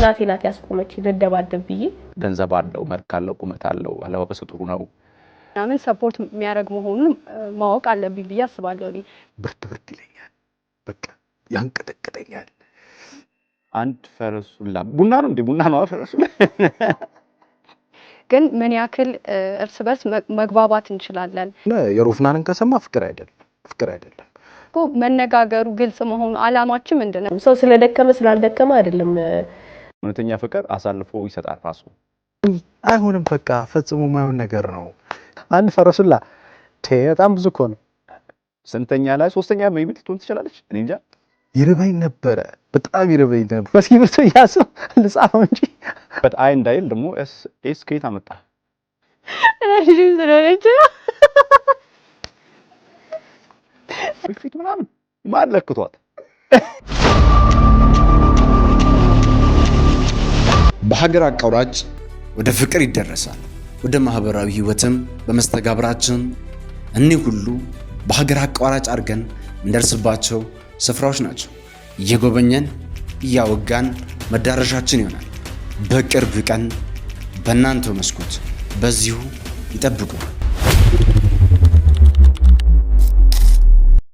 እናቴ ናት ያስቆመች ልደባደብ ብዬ። ገንዘብ አለው፣ መልክ አለው፣ ቁመት አለው፣ አለባበሱ ጥሩ ነው። ምናምን support የሚያደርግ መሆኑን ማወቅ አለብኝ ብዬ አስባለሁ እኔ። ብርድ ብርድ ይለኛል፣ በቃ ያንቀጠቅጠኛል። አንድ ፈረሱላ ቡና ነው እንዴ? ቡና ነው ፈረሱላ። ግን ምን ያክል እርስ በርስ መግባባት እንችላለን የሮፍናንን ከሰማ ፍቅር አይደለም፣ ፍቅር አይደለም እኮ መነጋገሩ ግልጽ መሆኑ አላማችን ምንድን ነው? ሰው ስለደከመ ስላልደከመ አይደለም። እውነተኛ ፍቅር አሳልፎ ይሰጣል ራሱ። አይሆንም፣ በቃ ፈጽሞ የማይሆን ነገር ነው። አንድ ፈረሱላ በጣም ብዙ እኮ ነው። ስንተኛ ላይ ሶስተኛ maybe ልትሆን ትችላለች። እኔ እንጃ። ይርበኝ ነበረ፣ በጣም ይርበኝ ነበር። በእስክሪብቶ እያዘው ልጻፈው እንጂ But I እንዳይል ደግሞ S S ከየት አመጣ? ረዥም ስለሆነች ነው። ፊት ምናምን ማን ለክቷት? በሀገር አቋራጭ ወደ ፍቅር ይደረሳል። ወደ ማህበራዊ ህይወትም በመስተጋብራችን እኒህ ሁሉ በሀገር አቋራጭ አድርገን እንደርስባቸው ስፍራዎች ናቸው። እየጎበኘን እያወጋን መዳረሻችን ይሆናል። በቅርብ ቀን በእናንተው መስኮት በዚሁ ይጠብቁ።